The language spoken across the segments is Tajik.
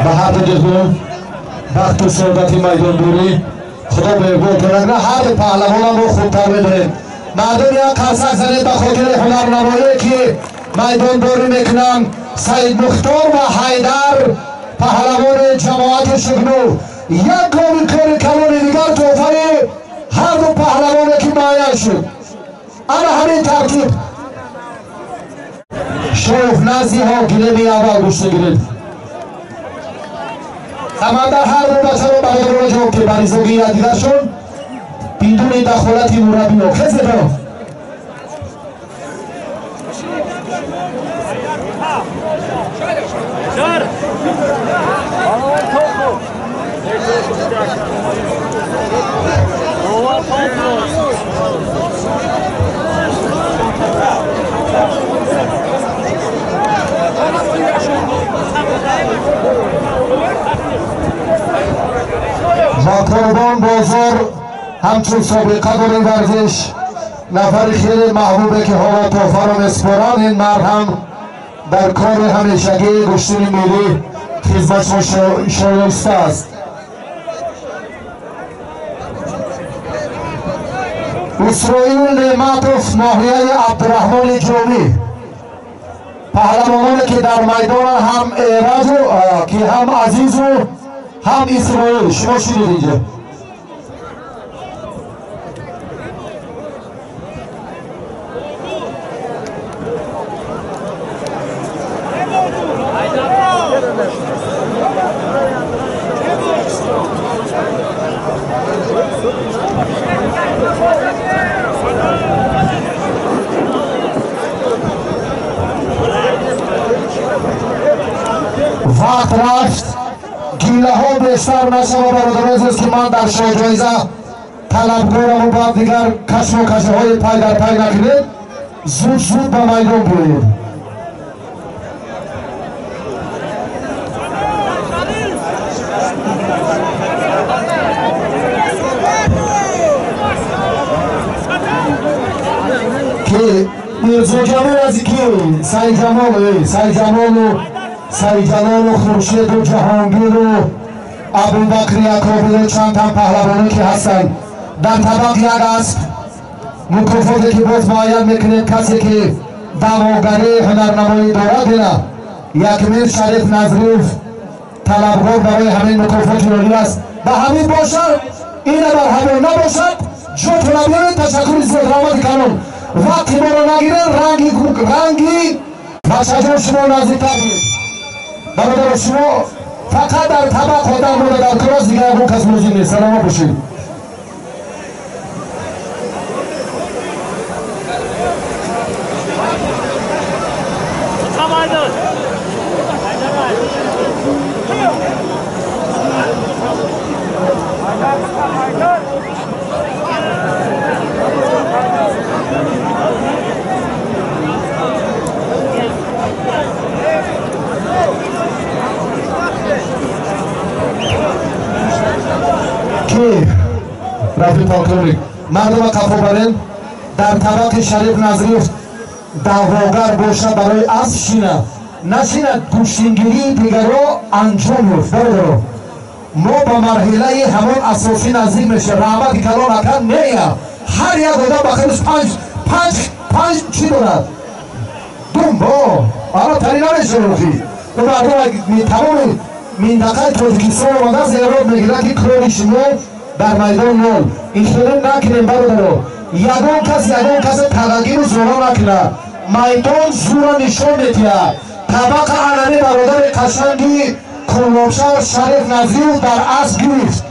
Ба ҳар ду бахту саодати майдондорӣ худо беҳбуд кунад. Ҳар ду паҳлавонам мо хубтар медонем. Мардум як қарсак занед ба хотири ҳунарнамоие ки майдондорӣ мекунанд. Саид Мухтор ва Ҳайдар паҳлавони ҷамоати Шугнур. Як гоми кори калони дигар тӯҳфаи ҳар ду паҳлавоне ки муайян шуд. Ана ҳамин тартиб. Шоев назди ҳокимияти аввал гӯшта гирифт. Самандар ҳар ду бачаро бародароно ҷавоб ки ба ризогии якдигаршон бидуни дахолати мураббиё. Хезедо. Қурбон бозор ҳамчун собиқа дори варзиш нафари хеле маҳбубе ки ҳоло тӯҳфаро месупоранд. Ин мард ҳам дар кори ҳамешагии гӯштини миллӣ хизматшон шоиста аст. Исроил Неъматов, ноҳияи Абдураҳмони Ҷомӣ. Паҳлавононе ки дар майдонанд ҳам Эраҷу ки ҳам Азизу ҳам Исроил. Шумо шунид инҷа. Вақт рафт, гилаҳо бештар нашава бародарони азиз ки ман дар шоҳҷоиза талабгораму баъд дигар кашмокашиҳои пай дар пай накунед. Зуд зуд ба майдон биёед. Ки Мирзоҷамол аз ки Сайҷамол, Сайҷамолу Сайҷалолу Хуршеду Ҷаҳонгиру Абубакри Якобиру чанд тан паҳлавоне ки ҳастанд. Дар табақ як асп мукофоте ки боз муайян мекунем касе ки даъвогарии ҳунарнамоӣ дорад. Ина якмин Шариф Назриев талабгор барои ҳамин мукофоти олӣ аст. Ба ҳамин бошад, ина бар ҳамин набошад, ҷотона биёред. Ташаккури зиёд, раҳмати калон. Вақти моро нагиред, ранги ранги бачаҷон шумо наздиктар биед. Бародаро, шумо фақат дар табақ одам буда дар кор аст, дигар ягон кас лозим нест. Саломат бошед. Ки рафиқ полковник, мардума қафо барен. Дар табақи Шариф Назриев даъвогар бошад барои асп шина нашинад, гӯштингирии дигаро анҷом ёфт. Бародаро, мо ба марҳилаи ҳамон асосӣ наздик мешавем. Раҳмати калон ака нея. Ҳар як одам ба худаш панҷ панҷ панҷ чӣ дорад? Думбо ана тари намешавад. Мардум тамоми минтақаи Тоҷикистон омадааст, эрод мегирад ки кори шумо дар майдон нол. Ин хеле накунем бародаро. Ягон кас ягон касе тағагиру зора накунад. Майдон зура нишон медиҳад. Табақа анами бародари қашанги Куллобшаҳр Шариф Назриев дар асп гирифт.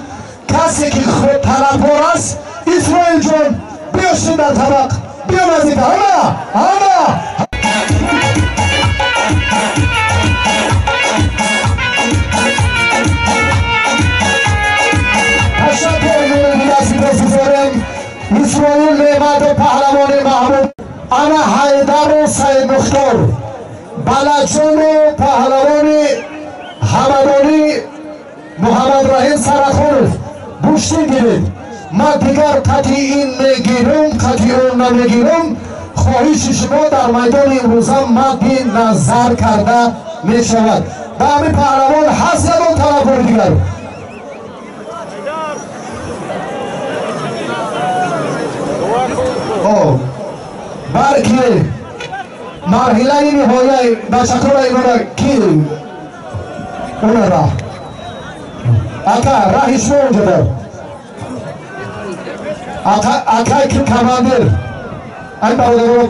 Касе ки худ талабгор аст, Исроилҷон, биё шин дар табақ, биё наздик. Ҳама ҳама ташаккур мегӯем. Исроил Неъматов паҳлавони маҳбуб, ана Ҳайдару Саид Мухтор Балаҷону паҳлавони ҳамадонӣ Муҳаммадраҳим Сарахонов гӯштин гиред. Ман дигар қати ин мегирам, қати он намегирам. Хоҳиши шумо дар майдони имрӯза мадди назар карда мешавад. Ба ҳамин паҳлавон ҳаст ягон талабгори дигар? Балки марҳилаи ниҳояи бачакора инора ки уна раҳ ака раҳи шумо унҷа дар акай ки командир ай бародаро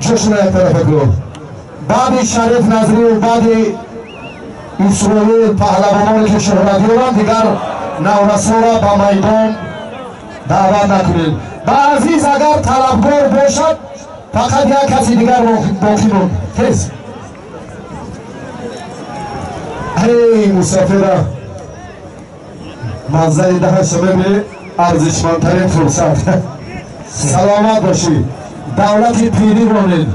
ҷошуна як тарафа кун. Баъди Шариф Назриев, баъди Исроил паҳлавононе ки шӯҳрат доранд, дигар наврасора ба майдон даъват накунед. Ба Азиз агар талабгор бошад, фақат як каси дигар боқӣ монд. Тез эй мусофира, манзари даҳаша мебинӣ, арзишмандтарин фурсат. Саломат бошӣ, давлати пирӣ ронед.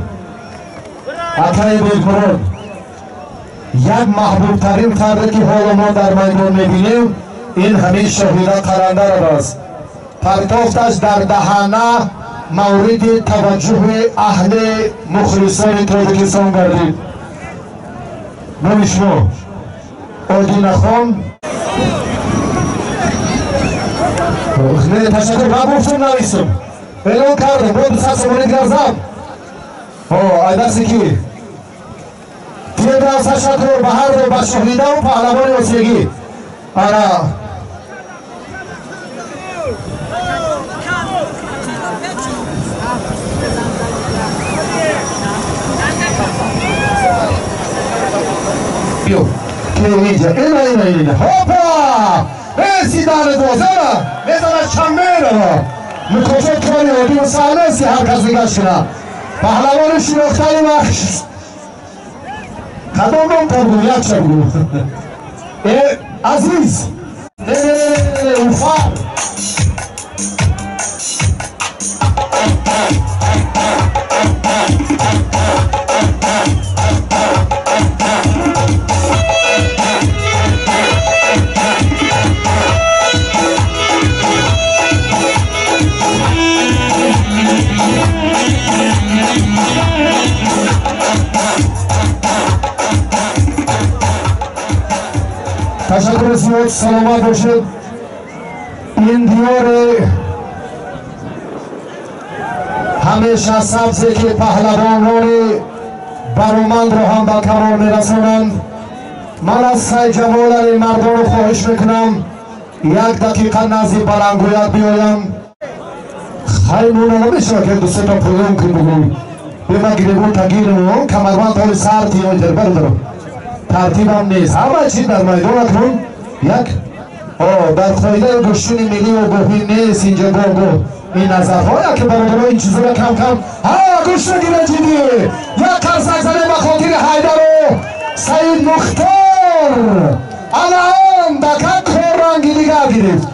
Акаи Бекмурод, як маҳбубтарин фарде ки ҳоло мо дар майдон мебинем, ин ҳамин Шоҳида Қаландаров аст. Партофташ дар даҳана мавриди таваҷҷӯҳи аҳли мухлисони Тоҷикистон гардид. Номи шумо Одинахон? Не, ташаккур, ман гуфтум, нависум, эълон кардем, бо 200 сомонӣ дигар зам. Айдаси ки тиедам. Ташаккур ба ҳарду, ба Шоҳидаву паҳлавони осиягӣ. Ана ки инҷа ина ина ина хопа ресидани дозана мезана чамберова мукофот. Кори оддию саҳл нест, ки ҳар кас нигаш кунад. Паҳлавони шинохтаи вақт кадом ном карду якша бугу? Э, Азиз, не, не, не, Уфар. Ташаккури зиёд, саломат бошед. Ин диёри ҳамеша сабзе ки паҳлавонони баромандро ҳам ба камол мерасонанд. Ман аз Сайҷамол Алимардонро хоҳиш мекунам, як дақиқа назди баландгӯяк биёям. Хай, мона намешавад ки дусета поён кун, бугӯй бема гиребон тагирм, камарбанд толи сар тиёйтер. Бародаро, тартибам нест, ҳама чиз дар майдон акнун як дар қоидаи гӯштини миллӣ огоҳӣ нест инҷа. Гоҳ-гоҳ ин назарҳо яке бародаро ин чизоро кам-кам ҳа гӯш нагира ҷиддӣ. Як қарсак занем ба хотири Ҳайдару Саид Мухтор. Ана он дака кор ранги дигар гирифт.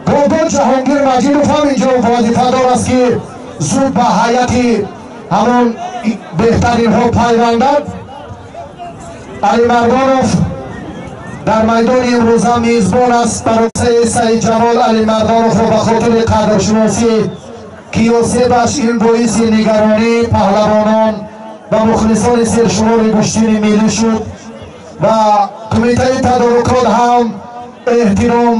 Гоҳ-гоҳ Ҷаҳонгир Маҷидов ҳам инҷо вазифадор аст, ки зуд ба ҳайати ҳамон беҳтаринҳо пайвандад. Алимардонов дар майдони имрӯза мизбон аст. Барои Саидҷамол Алимардоновро ба хотири қадршиносӣ, ки ёсебаш ин боиси нигаронии паҳлавонон ва мухлисони сершумори гӯштини миллӣ шуд ва кумитаи тадорукот ҳам эҳтиром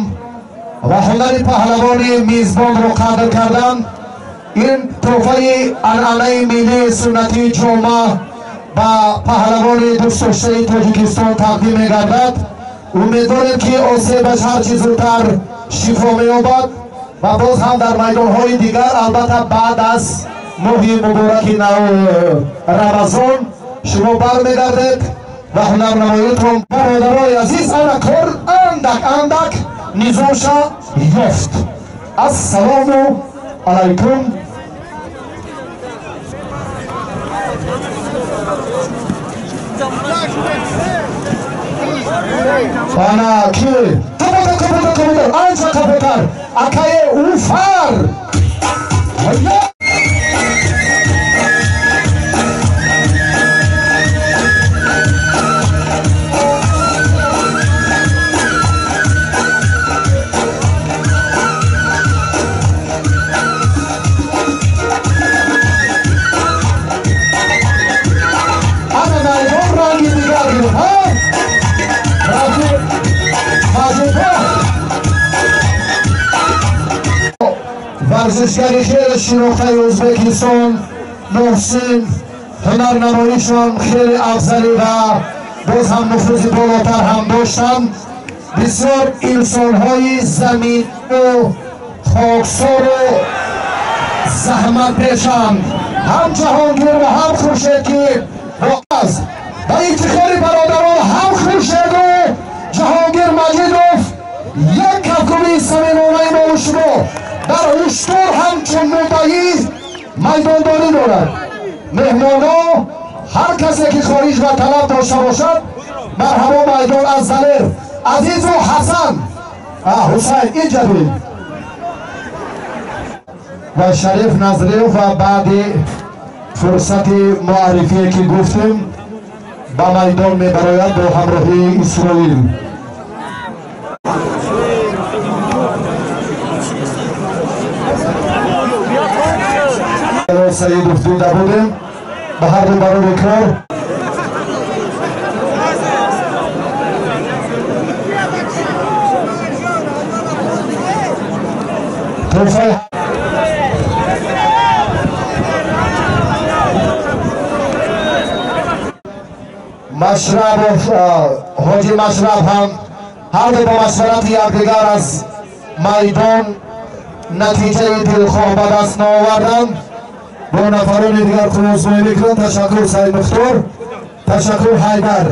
ва ҳунари паҳлавони мизбонро қадр карданд, ин тӯҳфаи анъанаи миллии суннатии ҷома ба паҳлавони дӯстдоштаи Тоҷикистон тақдим мегардад. Умедворем, ки осебаш ҳарчи зудтар шифо меёбад ва боз ҳам дар майдонҳои дигар, албатта баъд аз моҳи мубораки Рамазон, шумо бармегардед ва ҳунарнамоитон. Бародарои азиз, ана кор андак андак низомша ёфт. Ассалому алайкум. Ана ки каботар, каботар, каботар, анча каботар, акае Уфар. Варзишгари хеле шинохтаи Ӯзбекистон Муҳсин ҳунарнамоишон хеле афзалӣ ва боз ҳам нуфузи болотар ҳам доштанд. Бисёр инсонҳои замину хоксору заҳматпешанд, ҳам Ҷаҳонгир ва ҳам Хуршед, ки аз ба ифтихори бародарон ҳам Хуршеду Ҷаҳонгир Маҷидов як кафкӯбии самимонаи мову шумо. Дар ҳуштур ҳамчун муддаӣ майдондорӣ дорад. Меҳмоно, ҳар касе ки хоҳиш ва талаб дошта бошад, марҳабо, майдон аз Залер Азизу Ҳасан Ҳусайн инҷа бин ва Шариф Назриев. Ва баъди фурсати муаррифие ки гуфтем, ба майдон мебарояд бо ҳамроҳии Исроил. Саидов дида будем. Ба ҳарду барори кор. Тӯҳфаи Машрабов, Ҳоҷи Машраб ҳам ҳарду бо машварати якдигар аз майдон натиҷаи дилхоҳ ба даст наоварданд. Бо нафарони дигар қуввозмоӣ мекунанд. Ташаккур, Саид Мухтор, ташаккур, Ҳайдар.